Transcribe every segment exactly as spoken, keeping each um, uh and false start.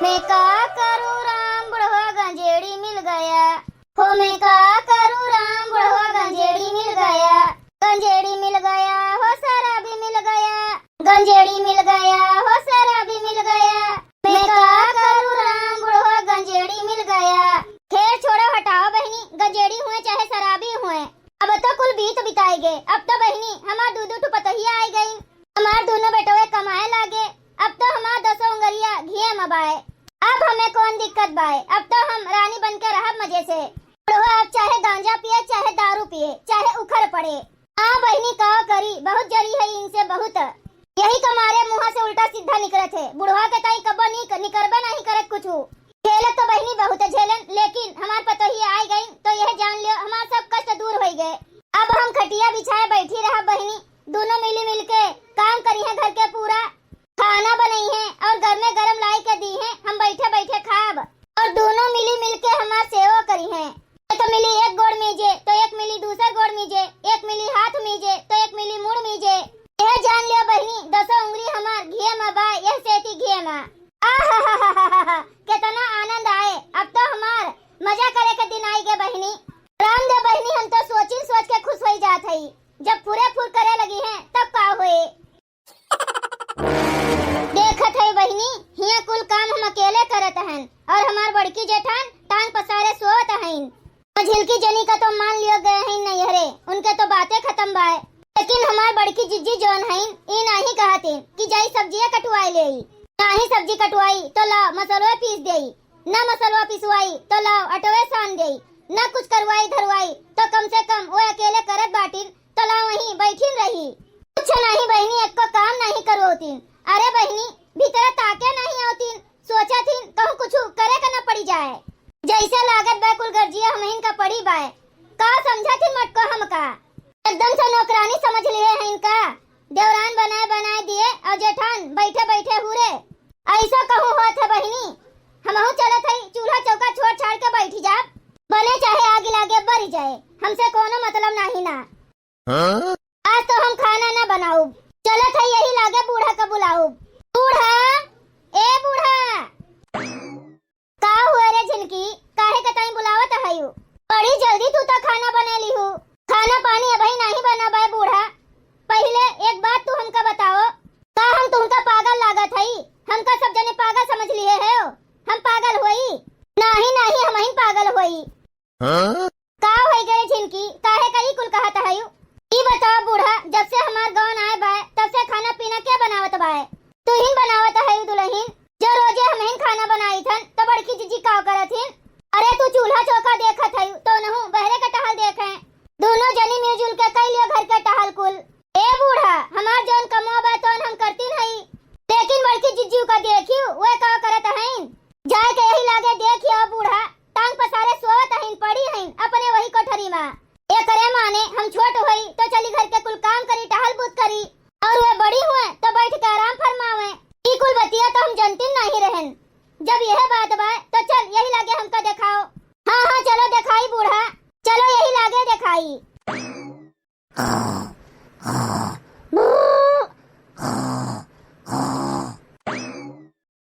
मैं का करूँ राम, बुढ़वा गंजेड़ी मिल गया। हो मैं का करूँ राम, बुढ़वा गंजेड़ी मिल गया। गंजेड़ी मिल गया, हो शराबी मिल गया। गंजेड़ी मिल गया, हो शराबी मिल गया। मैं का करूँ राम, बुढ़वा गंजेड़ी मिल गया। खैर छोड़ो, हटाओ बहिनी, गंजेड़ी हुए चाहे शराबी हुए, अब तो कुल बीत बिताए गए। अब तो बहिनी हमार दू दू ठो पतोहिया आइ गईं। हमार दूनो बेटवे कमाए लागे, अब तो हमार दसो उंगरिया घिये म बाए। अब हमें कौन दिक्कत बाए, अब तो हम रानी बन के रहब मजे से। बुढ़वा अब चाहे गांजा पिए, चाहे दारू पिए, चाहे उखड़ पड़े। हाँ बहिनी, का करी, बहुत जरी है इनसे, बहुत। यही के मारे मुँह से उल्टा सीधा निकरत है। बुढ़वा के ताई कब्बो नीक निकरबे नहीं करत कुछु। झेलत तो बहिनी बहुत झेलन, लेकिन हमार पतोहिया आइ गईं तो यह जान लियो हमार सब कष्ट दूर होइ गए। अब हम खटिया बिछाए बैठी रहब बहिनी, दूनो मिली मिल के काम करिहें घर के पूरा। खाना बनइहें और गरमे गरम लाइ के दीहें, हम बैठे बैठे खाब। और दूनो मिली मिल के हमार सेवा करिहें। एक मिली एक गोड़ मीजे तो एक मिली दूसर गोड़ मीजे, एक मिली हाथ मीजे तो एक मिली मुड़ मीजे। यह जान लियो बहिनी, दसो उंगरी हमार घिये म बाए, यह सेती घिये म। आहाहाहाहा, केतना आनंद आए। अब तो हमार मजा करे के दिन आइ गे बहिनी। राम दे बहिनी, हम तो सोचिन सोच के खुश होइ जात हई। जब फुरे फुर करे लगिहें तब का होए। देखत हई बहिनी, हियाँ कुल काम हम अकेले करत हन और हमार बड़की जेठान टांग पसारे सोवत हईन। मझिलकी जनी का तो मान लियो गए हईन नैहरे, उनके तो बाते खतम बाए। लेकिन हमार बड़की जिज्जी जौन हईन, ई नाहीं कहतिन कि जाई सब्जिया कटवाए लेई। नाहीं सब्जी कटवाई तो लाओ मसलवे पीस देई, ना मसलवा पिसवाई तो लाओ अटवे सान देई, ना कुछ करवाई धरवाई तो कम से कम वो अकेले करत बाटिन तो लाओ वहीं बैठिन रही। कुछ नाहीं बहिनी, एक्को काम नाहीं करवतिन। अरे बहिनी, भीतर ताके नाहीं आवतिन, सोचतिन कहूँ कुछ करे के न पड़ी जाए। जैसे लागत बा कुल गर्जिया हमहिन का पड़ी बाए। का समझतिन मटको हमका? एकदम से नौकरानी समझ लिहे हईन का? देवरान बनाए बनाए दिए और जेठान बैठे बैठे हुरे। ऐसो कहूँ होत है बहिनी, हमहू चलत हई चूल्हा चौका छोड़ छाड़ के बैठी जाब। बने चाहे आग लागे बरी जाए, हमसे कोनो मतलब नाहीं ना। हाँ? आज तो हम खाना ना बनाउब, चलत हई यही लागे बूढ़ा का बुलाउब। बूढ़ा, ए बूढ़ा। का हुए रे झिनकी, काहे के ताई बुलावत हयू? बड़ी जल्दी तू तो खाना बना लिहू। खाना पानी अबही नाहीं बना बाय बूढ़ा। पहिले एक बात तू हमका बताओ, का हम तुमका पागल लागत हई? हमका सब जने पागल समझ लिहे हो? हम पागल होई? नाहीं, नाहीं, हमहिन पागल होई। हाँ? का होइ गए झिनकी, काहे का ई कुल कहत हयू? ई बताओ बूढ़ा, जब से हमार गौन आए बाय, तब से खाना पीना के बनावत बाय? तू ही बनावत हयू दुलहिन, जो रोजे हमहिन खाना बनाई थन, तो बड़की जिज्जी का करत हिन? अरे तू चूल्हा चौका देखत हयू, तो नहू बहरे के टहल देखे। दोनों जनी मिलजुल के कई लियो घर के टहल कुल। ए बूढ़ा, हमार जौन कमवा बा तौन हम करतीन हई, लेकिन बड़की जिज्जी का देखियो, वे का करत हईन? जाए के यही लागे देखियो बूढ़ा, टांग पसारे सोवत हईन, पड़ी हईन अपने वही कोठरी मा। एकरे माने हम छोट होई तो चली घर के कुल काम करी, टहल बूत करी, और वे बड़ी हुए तो बैठ के आराम फरमावे। ई कुल बतिया तो हम जनतीन नाहीं रहन। जब यह बात बा तो चल यही लागे हमका देखाओ। हाँ, हाँ, चलो देखाई बूढ़ा, चलो यही लागे देखाई।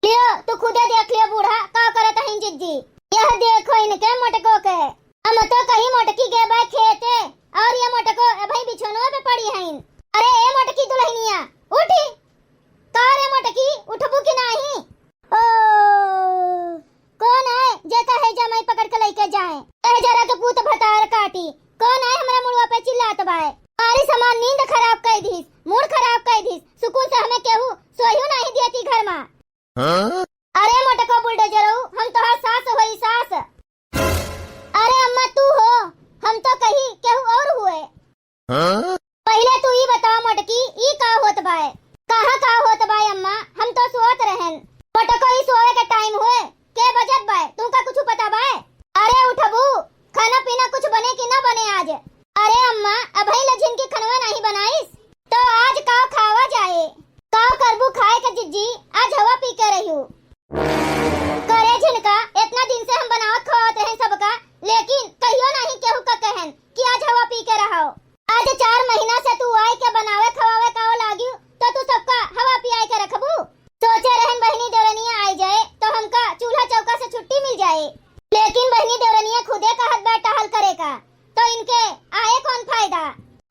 लियो, तू खुदे देख लियो बूढ़ा, का करत हईन जिज्जी। यह देखो इनके मोटको के। हम तो कहीं मोटकी के बा खेते, और ये मोटको अबही बिछौनवा पे पड़ी हईन। अरे ए मोटकी दुलहिनिया, उठी। का रे मोटकी, उठबू कि नाहीं? ओ, कौन आए जेका हैजा मई पकड़ के लइके जाए? कहे जरा के पूत भतार काटी। कौन आए हमरा मुड़वा पे चिल्लात बाए? बारिश हमार नींद खराब कई दिस, मूड खराब कई दिस। सुकून से हमें केहू सोइहू नाहीं दियती घर मा। हाँ? अरे मोटको बुलडोजरऊ, हम तोहार सास होई सास। अरे अम्मा तू हो, हम तो कही केहू और हुए। हाँ? पहिले तू ई बताओ मोटकी, ई का होत बाय? कहाँ का होत बाय अम्मा? हम तो सोत रहन। मोटको ई सोवे के टाइम हुए, के बजत बाय? तू का कुछ पता बाय? अरे उठबू, खाना पीना कुछ बने कि ना बने आज? अरे अम्मा, अबही ले झिनकी खनवा नाहीं बनाइस, तो आज का खावा जाए? का करबू खाए के जिज्जी, आज हवा पी के रहियो। आए। लेकिन बहिनी देवरनिया खुदे कहत बा टहल करे का, तो इनके आए कौन फायदा?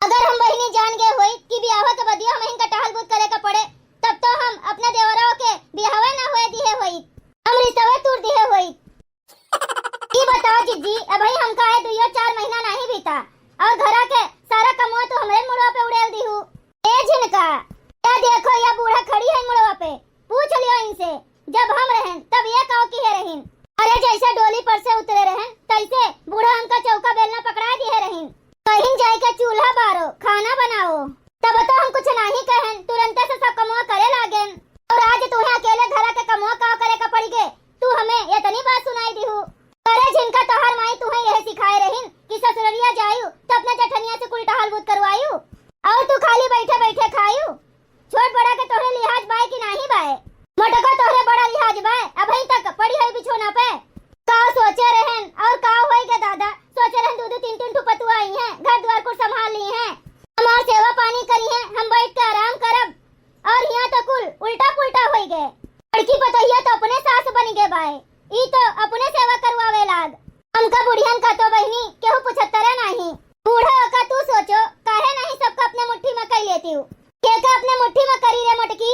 अगर हम बहिनी जान गए होइत कि बियाह के बदियो हम इनका टहल बूत करे का पड़े, तब तो हम अपने देवरों के बियाहवे ना होए दिहे होइत, हम रिश्तवे तोड़ दिहे होइत। ई बताओ जिज्जी, अबही हमका आए दुइयो चार महीना नाहीं बीता और घरा के सारा कमवा तू हमरे मुड़वा पे उड़ेल दिहू। ए झिनका, या देखो, या बूढ़ा खड़ी है मुड़वा पे, पूछ लियो इनसे, जब हम रहन तब ये काव किहे रहिन। अरे जैसे डोली पर से उतरे रहन तैसे बूढ़ा हमका चौका बेलना पकड़ा दिहे रहिन। कहीं जाए के चूल्हा बारो, खाना बनाओ। तब तो हम कुछ नाहीं कहन, तुरंते से सब कमवा करे लागेन। और आज तुहे अकेले घरा के कमवा काव करे का पड़ गे, तू हमें इतनी बात सुनाई दिहू। अरे झिनका, तोहार माई तुहे यह सिखाए रहिन कि ससुररिया जायु तो अपने जठनिया से कुल टहल बूत करवायु, और तू खाली बैठे बैठे खायु। छोट बड़ा के तोहरे लिहाज बाय कि नाहीं बाय? मोटको तोहरे बड़ा लिहाज बाय, अबही तक पड़ी है बिछौना पे। का सोचे रहन और का होई गे दादा, सोचे रहन दू दू तीन तीन ठो पतुआ आई हैं, घर द्वार कुल संभाल ली हैं, हमार सेवा पानी करी हैं, हम बैठ के आराम करब। और हियाँ तो कुल उल्टा पुल्टा होई गे। बड़की पतोहिया तो अपने सास बनी गे बाय, ई तो अपने सेवा करवावे लाग। हमका बुढ़ियन का तो बहिनी केहू पूछत करे नाहीं। बूढ़ा का तू सोचो, काहे नाहीं सबका अपने मुट्ठी में कई लेतिउ? केका अपने मुट्ठी में करी रे मोटकी?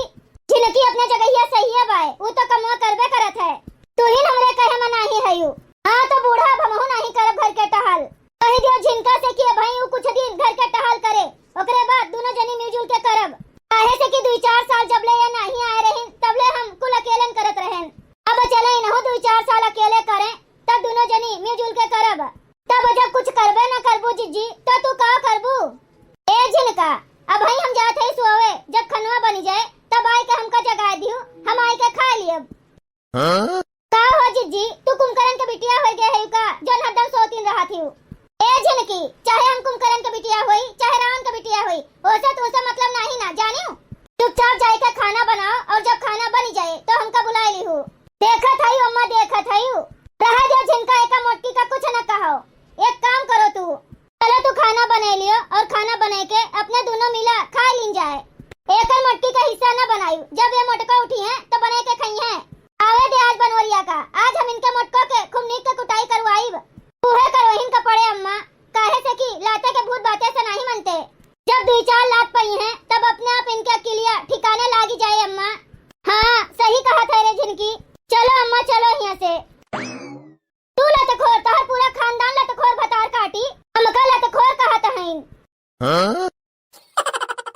झिनकी अपने जगहिया सहिया बाय, ऊ तो कमवा करबे करत है। तू ही हमरे कहे में नाहीं हयू। हाँ तो बूढ़ा, अब हमहू नाहीं करब घर के टहल। कहि दियो झिनका से कि अबही ऊ कुछ दिन घर के टहल करे, ओकरे बाद दुनो जनी मिलजुल के करब। काहे से कि दुई चार साल जबले ये नाहीं आए रहिन, तबले हम कुल अकेलन करत रहेन। अब चले इनहू दुई चार साल अकेले करें, तब दुनो जनी मिलजुल के करब। तब जब कुछ करबे न करबू जिज्जी, तो तू का करबू? ए झिनका, अबही हम जात हई सोवे, जब खनवा बनी जाए, तब आइके हमका जगाए दिहू, हम आइके खाए लियब। हाँ? का हो जिज्जी, तू कुंभकरन के बिटिया होइ गए है का, जौन हरदम सोतिन रहत हिउ? ए झिनकी, चाहे हम कुंभकरन के बिटिया होई, चाहे रावण के बिटिया होई, ओसे तोसे मतलब नाहीं ना, जानिउ? चुपचाप जाइके खाना बनाओ और जब खाना बनी जाए तो हमका बुलाए लिहू। देखत हई अम्मा, देखत हई। रहे दे झिनका, एका मोटकी का कुछ न कहो। एक काम करो तू, चलो तू खाना बनाए लियो और खाना बनाए के अपने दुनो मिला खा लीन जाए। एकर मोटकी का हिस्सा न बनायू, जब ये मोटका उठी हैं तो बनाए के खाई हैं। आवे दे आज बनवरिया का, आज हम इनके मोटको के खूब नीक के कुटाई करवाइब। उहे करवहिन का पड़े अम्मा, काहे से कि लाते के भूत बाते से नाहीं मनते। जब दुई चार लात पई हैं तब अपने आप इनके अकिलिया ठिकाने लागी जाए अम्मा। हाँ सही कहत है रे झिनकी, चलो अम्मा चलो हियाँ से। तू लतखोर, तोहर पूरा खानदान लतखोर भतार काटी, हमका लतखोर कहत हईन। हाँ?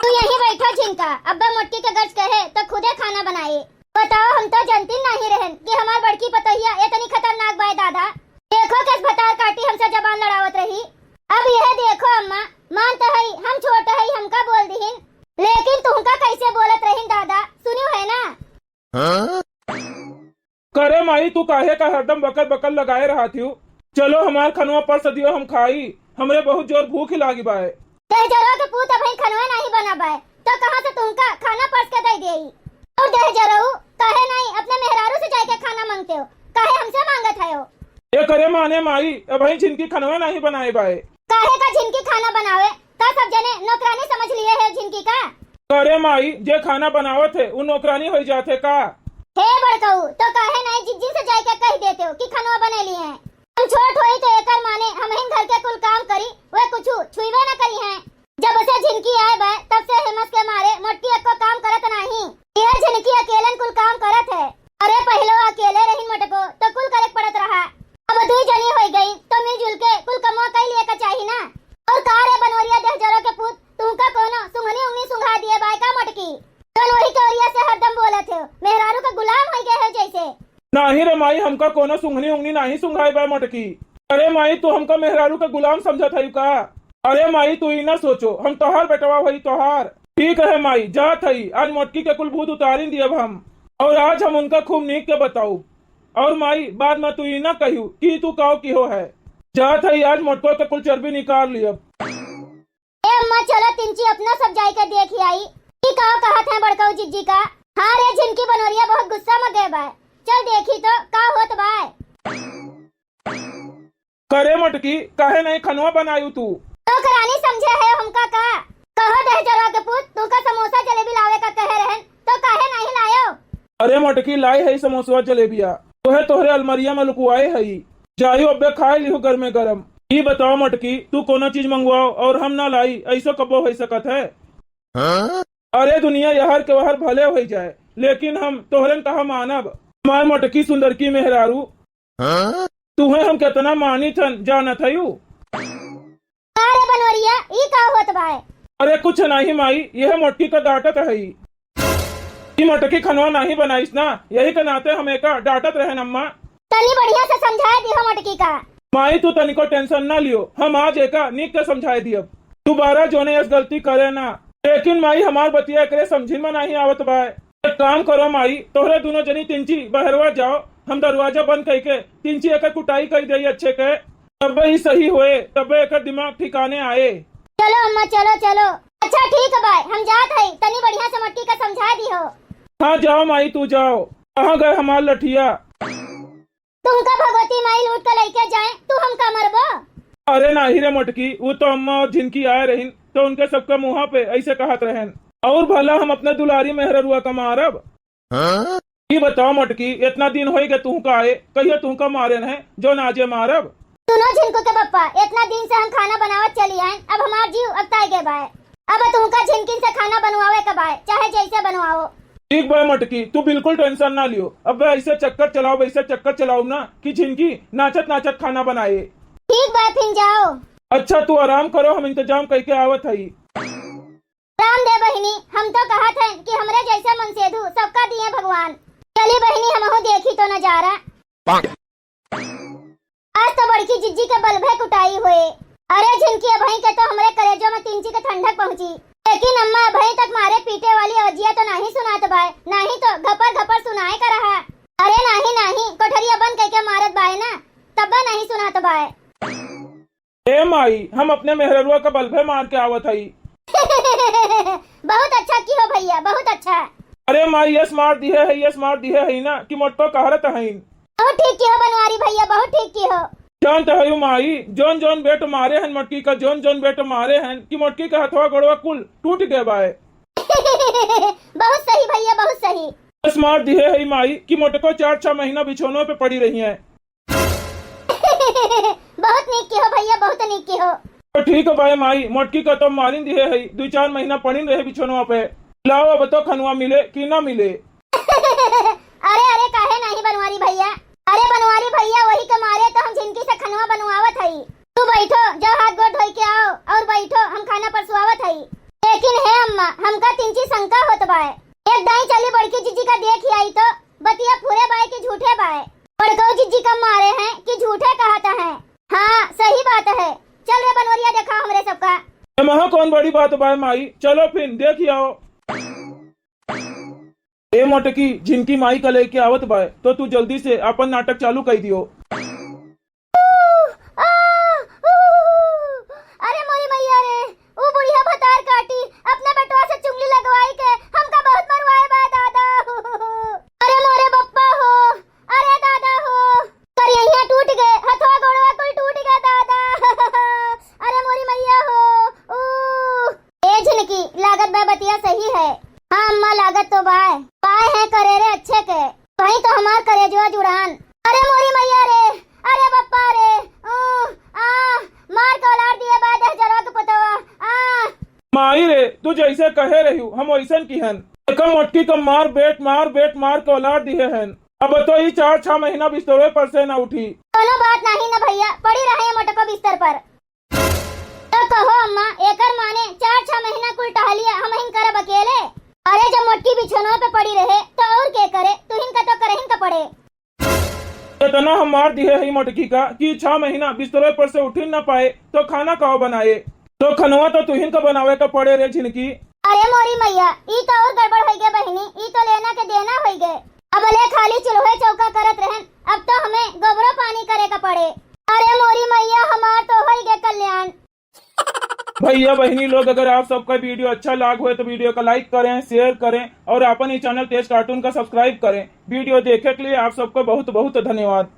तू यहीं बैठो झिनका, अब्बा मोटकी के गर्ज कहे तो खुदे खाना बनाए। बताओ, हम तो जनतिन नाहीं रहन कि हमार बड़की पतोहिया इतनी खतरनाक बाय दादा। देखो कैस भतार काटी हमसे जबान लड़ावत रही। अब यह देखो अम्मा, मान तो हई, हम छोट हई, हमका बोल दिहिन, लेकिन तुमका कैसे बोलत रहिन दादा, सुनियो है ना? हाँ? करे माई, तू काहे का हरदम बकर बकर लगाए रहत हिउ? चलो हमार खनवा परस दियो, हम खाई, हमरे बहुत जोर भूख लागी बाय। दहजरवा के पूत अबहीं खनवा नाहीं बना बाय, तो कहाँ से तुमका खाना परस के दे देई? और दहजरऊ, काहे नाहीं अपने मेहरारू से जाइके खाना मांगते हो, काहे हमसे मांगत है हो? ए करे माने माई, अबहीं झिनकी खनवा नाहीं बनाए बाय। काहे का झिनकी खाना बनावे? का सब जने नौकरानी समझ लिए है झिनकी का? अरे माई, जे खाना बनावत है, उ नौकरानी होइ जात है का? हे बड़कऊ, तो काहे नाहीं जिज्जी से जाइके कहि देते हो कि खनवा बने लिए हैं? हम छोट होई तो एकर माने हमहिन घर के कुल काम करी, वे कुछु छुईबे न करी हैं। जब से झिनकी आए बा, तब से हिम्मत के मारे मोटकी एको काम करत नाहीं। यह झिनकी अकेलन कुल काम करत है। अरे पहलो अकेले रहिन मोटको, तो कुल करे पड़त रहा। अब दुई जनी होई गई, तो मिलजुल के कुल कमवा कई लिए का चाही ना। और का रे बनवरिया दहजरो के पूत, तुमका कोनो सुंघनी उंगनी सुंघा दिए बाय का मोटकी? जौन वही के ओरिया से हरदम बोलत हो, मेहरारू का गुलाम होई गए हो जैसे। नाहीं रे माई, हमका कोनो सुंघनी उंगनी नाहीं सुंघाई बाय मोटकी। अरे माई, तू हमका मेहरारू का गुलाम समझत है का? अरे माई, तू ई ना सोचो, हम तोहार बेटवा होई तोहार। ठीक है माई, जात हई, आज मोटकी के कुल भूत उतारिन दियब हम। और आज हम उनका खूब नीक के बताऊ। और माई, बाद में तू ई ना कहियो कि तू काव किहो है। जात हई, आज मोटको के कुल चर्बी निकाल लियब। ए अम्मा, चलो तिनची अपना सब जाइके देखि आई। ई काव कहत है बड़काऊ जिज्जी का? हाँ रे झिनकी, बनोरिया बहुत गुस्सा में गए बाय। चल देखी तो का होत बाय। करे मोटकी, काहे नाहीं खनवा बनायू तू? नौकरानी समझे है हमका का? कहो दहजरवा के पूत, तुमका समोसा जलेबी लावे का कहे रहन, तो काहे नाहीं लायो? अरे मोटकी, लाई है समोसवा जलेबिया। तोहे तोहरे अलमरिया में लुकुआए हई। जायु अब्बे खाए लिहु गरमे गरम। ई बताओ मोटकी, तू कोनो चीज मंगवाओ और हम ना लाई, ऐसो कबो होइ सकत है? हाँ? अरे दुनिया यहर के वहर भले होइ जाए, लेकिन हम तोहरेन कहा मानब। हमार मोटकी सुंदरकी मेहरारू, हाँ? तुहे हम केतना मानित हन, जानत हयू? का रे बनवरिया, ई का होत बाय? अरे कुछ नाहीं माई, यह मोटकी का डांटत हई। ई मोटकी खनवा नाहीं बनाइस ना, यही के नाते हम एका डांटत रहन अम्मा। तनी बढ़िया से समझाए दिहो मोटकी का। माई तू तनिको tension ना लियो, हम आज एका नीक के समझाए दियब। दोबारा जोने यस गलती करे ना। लेकिन माई हमार बतिया एकरे समझी में नाहीं आवत बाय। एक काम करो माई, तोहरे दुनो जनी तिनची बहरवा जाओ, हम दरवाजा बंद कइके तिनची एकर कुटाई कइ देई अच्छे के, तब्बे ई सही होए, तब्बे एकर दिमाग ठिकाने आए। चलो अम्मा, चलो, चलो। अच्छा ठीक बाय, हम जात हई, तनी बढ़िया से मोटकी का समझा दिहो। हाँ जाओ माई, तू जाओ। कहाँ गए हमार लठिया? तुमका भगवती माई लूट के लइके जाए, तू हमका मरबो? अरे नाहीं रे मोटकी, उ तो अम्मा और झिनकी आए रहिन, तो उनके सबके मुँहा पे ऐसे कहत रहन। और भला हम अपने दुलारी मेहररुआ का मारब? हाँ? ई बताओ मोटकी, इतना दिन होई गए तुहका आए, कहियो तुहका मारेन है, जो नाजे मारब? सुनो झिनकू के पप्पा, इतना दिन से हम खाना बनावत चली आएन, अब हमार जीव अकताए गए बाय। अब तुहका झिनकिन से खाना बनवावे के बाय, चाहे जैसे बनवाओ। ठीक बाय मोटकी, तू बिल्कुल tension ना लियो। अब ऐसे चक्कर चलाओ, वैसे चक्कर चलाओ ना कि झिनकी नाचत नाचत खाना बनाए। ठीक बाय, फिर जाओ। अच्छा तू आराम करो, हम इंतजाम कइके आवत हई। राम दे बहिनी, हम तो कहत हन कि हमरे जैसे मनसेधु सबका दिए भगवान। चली बहिनी, हमहू देखी तो नजारा। आज तो बड़की जिज्जी के बल्बे कुटाई होए। अरे झिनकी, अबहीं के तो हमरे करेजो में तिनची के ठंडक पहुँची, लेकिन अम्मा अबहीं तक मारे पीटे वाली आवाजिया तो नाहीं सुनात बाय, नाहीं तो घपर घपर सुनाए का रहा। अरे नाहीं नाहीं, कोठरिया बंद कइके मारत बाय ना, तब्बे नाहीं सुनात बाय। ए माई, हम अपने मेहररुआ का बल्बे मार के आवत हई। बहुत अच्छा किहो भैया, बहुत अच्छा। अरे माई, यस मार दिहे है, यस मार दिहे है ना कि मोटको कहरत हईन। बहुत ठीक किहो बनवारी भैया, बहुत ठीक किहो। जानत हयू माई, जौन जौन बेट मारे हन मोटकी का, जौन जौन बेट मारे हन कि मोटकी का हथवा गोड़वा कुल टूट गए बाय। बहुत सही भैया, बहुत सही। यस मार दिहे है माई कि मोटको चार छह महीना बिछौनों पे पड़ी रही है। बहुत नीक किहो भैया, बहुत नीक किहो। तो ठीक है भाई माई, मोटकी का तो मारिन दिहे है, दुई चार महीना पड़िन रहे बिछौनवा पे। लाओ अब तो खनवा मिले कि ना मिले। अरे अरे, काहे नाहीं बनवारी भैया? अरे बनवारी भैया, वही के मारे तो हम झिनकी से खनवा बनवावत हई। तू बैठो, जाओ हाथ गोड़ धोई के आओ और बैठो, हम खाना परसवावत हई। लेकिन हे अम्मा, हमका तिनची शंका होत बाय। एक दाई चली बड़की जिज्जी का देखि आई तो बतिया फुरे बाय कि झूठे बाय? बड़कऊ जिज्जी का मारे हैं कि झूठे कहत हैं? हाँ, सही बात है। चल रे बनवरिया, देखा हमरे सबका। एमहा कौन बड़ी बात बाय माई, चलो फिर देखि आओ। ए मोटकी, झिनकी माई का लइके आवत बाय, तो तू जल्दी से आपन नाटक चालू कइ दियो। आ, ऊ, अरे मोरी मैया रे, ऊ बुढ़िया भतार काटी अपने बेटवा से चुंगली लगवाई के हमका बहुत मरवाए बा दादा। अरे मोरे बप्पा हो, अरे दादा हो, करिया टूट गए, हथवा गोड़वा कुल टूट गए दादा। अरे मोरी मैया हो, ऊ। ए झिनकी, लागत बा बतिया सही है। हाँ अम्मा, लागत तो बाय। पाए हैं करेरे अच्छे के, वही तो हमार करेजवा जुड़ान। अरे मोरी मैया रे, अरे बप्पा रे, ऊ, आ, मार के उलार दिए बा दहजरवा के पुतवा, आ। माई रे, तू जैसे कहे रही हम वैसन किहन। एका मोटकी का मार बेट, मार बेट, मार के उलार दिए हन। अब तो ई चार छह महीना बिस्तरे पर से ना उठी। कोनो बात नहीं ना भैया, पड़ी रहे मोटको बिस्तर पर। तो कहो अम्मा, एकर माने चार छह महीना कुल टहलिया हमहिन करब अकेले? अरे जब मोटकी बिछौनवा पे पड़ी रहे तो और के करे, तुहिन का तो करहिन का पड़े। इतना हम मार दिहे हई मोटकी का कि छह महीना बिस्तरे पर से उठिन ना पाए तो खाना काव बनाए? तो खनवा तो तुहिन का बनावे का पड़े रे झिनकी। अरे मोरी मैया, ई तो और गड़बड़ होई गए बहिनी, ई तो लेना के देना होई गए। अब ले खाली चूल्हे चौका करत रहन, अब तो हमें गोबरो पानी करे का पड़े। अरे मोरी मैया, हमार तो होई गए कल्याण। भैया बहिनी लोग, अगर आप सबका video अच्छा लाग होए तो video का like करें, share करें और आपन ई channel तेज cartoon का subscribe करें। Video देखे के लिए आप सबको बहुत बहुत धन्यवाद।